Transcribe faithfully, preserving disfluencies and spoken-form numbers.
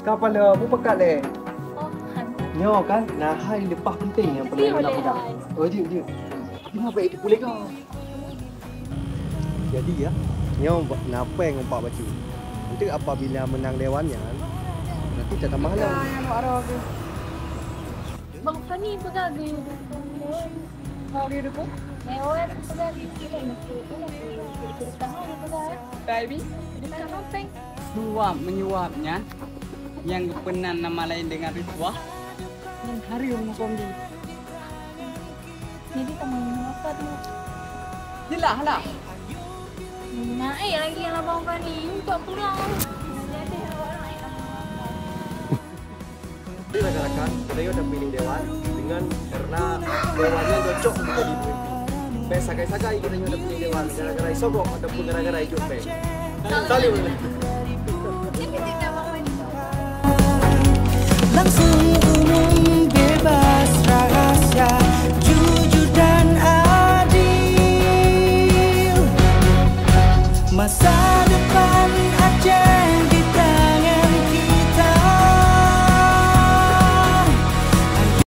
Ka pala, bupakat lé. Oh, han. Nyoe kan, na hai leupah penting nyang peureulèe lôn peugah. Oh, jeuet, jeuet. Kenapa itu boleh kau? Jadi ya, nyoe ba-, na pèng ngon Pak Bacut. Nanti apabila menang dewan nyan, nanti tatamah lah. Bang Fani peugah geuh. Dewan peugah geuh. Dewan peugah geuh. Baby, dekat nopeng. Suap menyuap nyan, nyang geupeunan nama lain dengan risuah, nyan hareuem huköm jih. Jadi kamu apa tu? Jelah lah. Naik lagi yang abang Fani untuk pulang. Jadi rakan-rakan, geutanyoe tapilih dewan dengan karena dewan nyan cocok untuk jadi pemimpin. Bèk sagai-sagai geutanyoe tapilih dewan gara-gara isogok ataupun gara-gara ijok bèk. Salut.